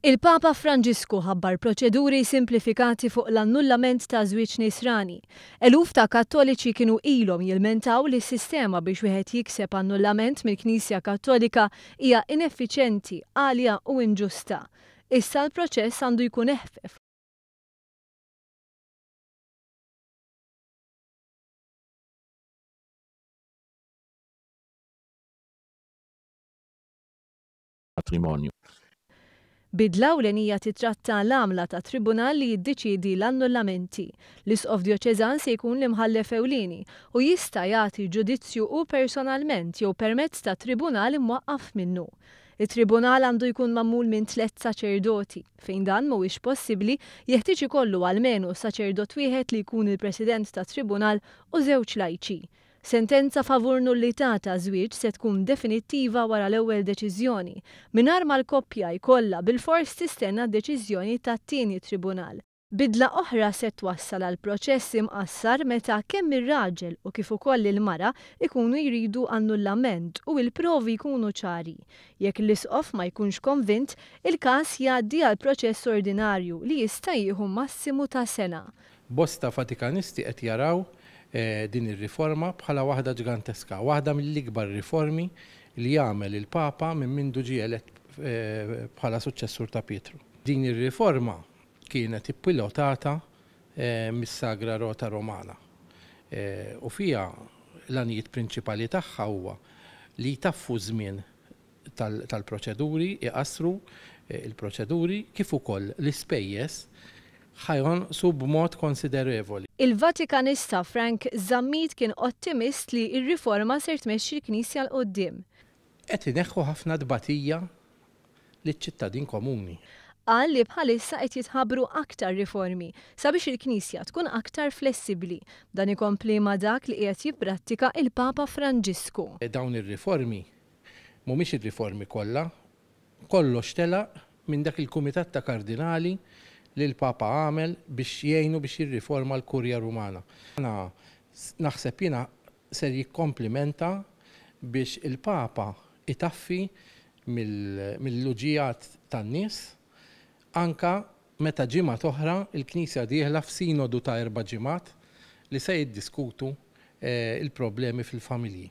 Il-Papa Franġisku ħabbar proċeduri simplifikati fuq l-annullament ta' żwieġ Nisrani. Eluf ta' Kattoliċi kienu ilhom jilmentaw li s-sistema biex wieħed jikseb annullament mill-Knisja Kattolika hija ineffiċenti, għalja u inġusta. Issa l-proċess għandu jkun eħfef matrimonju. Bidla ewlenija titratta l-għamla ta' tribunal li jiddeċiedi l-annullamenti. L-Isqof Djoċeżan se jkun l-imħallef ewlieni u jista' jagħti ġudizzju hu personalment jew permezz ta' tribunal imwaqqaf minnu. It-tribunal għandu jkun magħmul minn tlett saċerdoti. Fejn dan mhuwiex possibbli, jeħtieġ ikollu almenu saċerdot wieħed li jkun il-president tat-tribunal u żewġ lajċi. Sentenza favur nullità ta' żwieġ se tkun definittiva wara l-ewwel deċiżjoni, mingħajr ma l-koppja jkollha bilfors tistenna d-deċiżjoni tat-tieni tribunal. Bidla oħra se twassal għal proċess imqassar meta kemm ir-raġel u kif ukoll il-mara jkunu jridu annullament u l-provi jkunu ċari. Jekk l-isqof ma jkunx konvint, il-każ jgħaddi għal proċess ordinarju li jista' jieħu massimu ta' sena. Bosta Vatikanisti qed jaraw din ir-riforma bħala waħda ġganteska, waħda mill-ikbar riformi li għamel il-Papa minn mindu ġie elett bħala suċċessur ta' Pietru. Din ir-riforma kienet ippilotata mis-Sagra Rota Romana u fiha l-għanijiet prinċipali tagħha huwa li jtaffu ż-żmien tal-proċeduri, iqassru l-proċeduri kif ukoll l-ispejjeż ħa jonqsu b'mod konsiderevoli. Il-Vatikanista Frank Zammit kien ottimist li r-riforma ser tmexxi l-Knisja 'l quddiem. Qed ineħħu ħafna tbatija liċ-ċittadin komuni. Qal li bħalissa qed jitħabbru aktar riformi sabiex il-Knisja tkun aktar flessibbli. Dan ikompli ma' dak li qiegħed jipprattika il-Papa Franġisku. Dawn ir-riformi mhumiex ir-riformi kollha. Kollox telaq minn dak il-kumitat ta' kardinali li l-Papa għamel biex jgħinu biex jirriforma l-Kurja Rumana. Naħseb jiena ser jikkomplimenta biex il-Papa itaffi mill-uġigħat tan-nies anka meta ġimgħat oħra l-Knisja dieħla f'sinodu ta' erba' ġimgħat li se jiddiskutu l-problemi fil-familji.